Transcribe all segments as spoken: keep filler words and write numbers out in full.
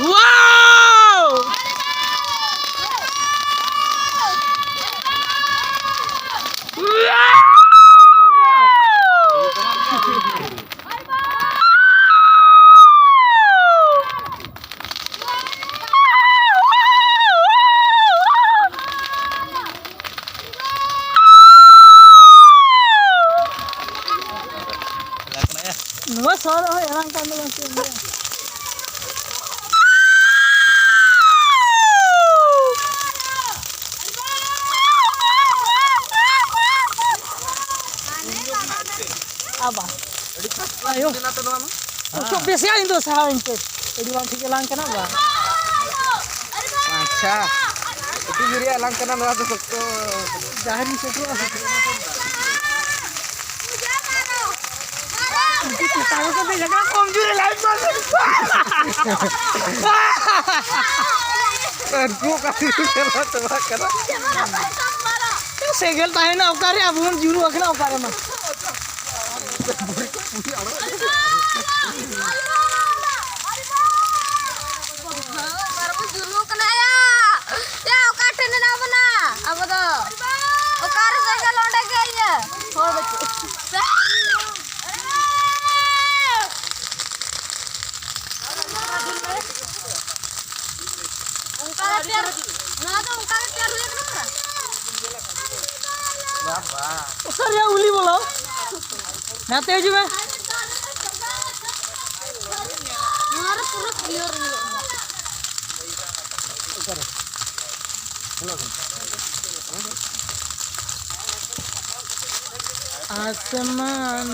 Wow! ᱱᱚᱣᱟ ᱥᱚᱦᱚᱨ ᱦᱚᱸ ᱮᱢᱟᱱ ᱠᱟᱱ ᱫᱚ ᱵᱟᱝ ᱪᱮᱫ ᱮᱢ ᱞᱟᱹᱭᱟ? ᱟᱵᱟ᱾ ᱟᱭᱳ᱾ ᱩᱪᱩ ᱵᱮᱥᱤᱭᱟ ᱤᱧ ᱫᱚ ᱥᱟᱦᱟᱣ ᱤᱧ ᱯᱮ᱾ ᱟᱹᱰᱤ ᱵᱟᱝ ᱴᱷᱤᱠ ᱮᱞᱟᱝ ᱠᱟᱱᱟ ᱵᱟ᱾ ᱟᱪᱪᱷᱟ᱾ ᱩᱛᱩ ᱡᱩᱨᱤᱭᱟᱜ ᱮᱞᱟᱝ ᱠᱟᱱᱟ ᱱᱚᱣᱟ ᱫᱚ ᱥᱚᱠᱛᱚ᱾ ᱡᱟᱦᱮᱨ ᱤᱧ ᱥᱮᱴᱮᱨᱚᱜᱼᱟ᱾ ᱩᱱᱠᱩ ᱪᱮᱛᱟᱱ ᱨᱮᱠᱚ ᱫᱮᱡ ᱟᱠᱟᱱᱟ, ᱠᱚᱢ ᱡᱳᱨᱮ ᱞᱟᱭᱤᱴ ᱢᱟᱨ᱾ ᱩᱱᱠᱩ ᱚᱠᱟ ᱛᱮᱠᱚ ᱪᱟᱞᱟᱣ ᱪᱟᱵᱟᱜ ᱠᱟᱱᱟ? ᱥᱮᱸᱜᱮᱞ ᱛᱟᱦᱮᱱᱟ ᱚᱠᱟᱨᱮ? ᱟᱵᱚ ᱵᱚᱱ ᱡᱩᱨᱩᱜ ᱟᱠᱟᱱᱟ ᱚᱠᱟᱨᱮ ᱢᱟ? ᱵᱟᱨ ᱵᱚᱱ ᱡᱩᱨᱩᱜ ᱠᱟᱱᱟ ᱭᱟ᱾ ᱭᱟ, ᱚᱠᱟ ᱴᱷᱮᱱ ᱢᱮᱱᱟᱜ ᱵᱚᱱᱟ? ᱟᱵᱚ ᱫᱚ ᱚᱠᱟᱨᱮ ᱥᱮᱸᱜᱮᱞ ᱚᱸᱰᱮ ᱜᱮ ᱤᱭᱟᱹ᱾ ᱦᱚᱲ ᱵᱟᱹᱪᱩᱜ᱾ ᱚᱱᱠᱟ ᱜᱮ ᱛᱮᱭᱟᱨ, ᱱᱚᱣᱟ ᱫᱚ ᱚᱱᱠᱟ ᱜᱮ ᱛᱮᱭᱟᱨ ᱦᱩᱭ ᱟᱠᱟᱱᱟ ᱯᱩᱨᱟ᱾ ᱵᱟᱵᱟ᱾ ᱩᱥᱟᱹᱨ ᱭᱟ ᱩᱞᱤ ᱵᱚᱞᱚ᱾ ᱱᱟᱛᱮ ᱦᱤᱡᱩᱜ ᱢᱮ᱾ ᱱᱚᱣᱟ ᱨᱮ ᱯᱩᱨᱟᱹ clear ᱧᱮᱞᱚᱜ ᱠᱟᱱᱟ᱾ ᱟᱥᱢᱟᱱ᱾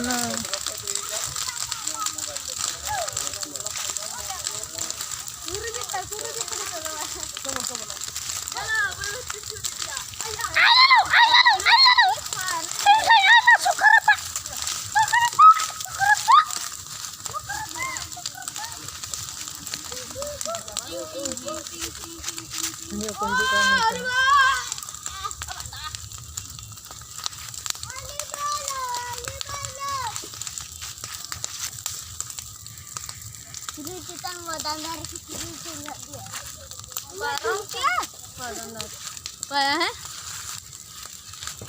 ᱚᱠᱚᱭ ᱦᱮᱸ?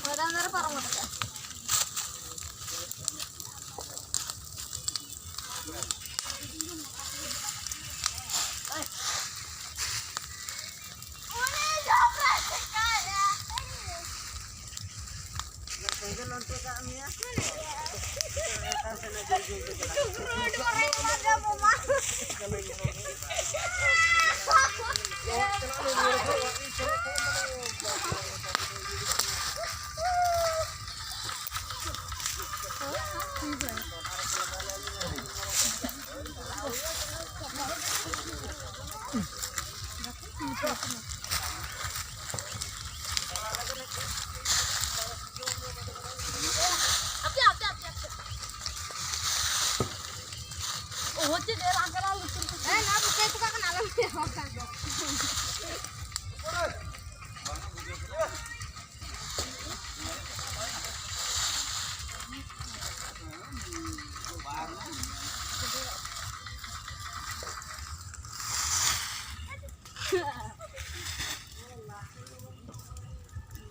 ᱦᱳᱭ, ᱫᱟᱢ ᱫᱟᱨᱮ ᱯᱟᱨᱚᱢ ᱠᱟᱛᱮ᱾ ᱚ, ᱪᱮᱫ ᱮ ᱞᱟᱝ ᱪᱟᱞᱟᱣ ᱞᱩᱛᱩᱨ ᱠᱚ᱾ ᱦᱮᱸ, ᱱᱚᱣᱟ ᱠᱚ ᱯᱮ ᱴᱟᱠᱟ ᱠᱟᱱᱟ, ᱟᱞᱚᱢ ᱞᱟᱹᱭᱟ ᱵᱟᱠᱷᱟᱱ᱾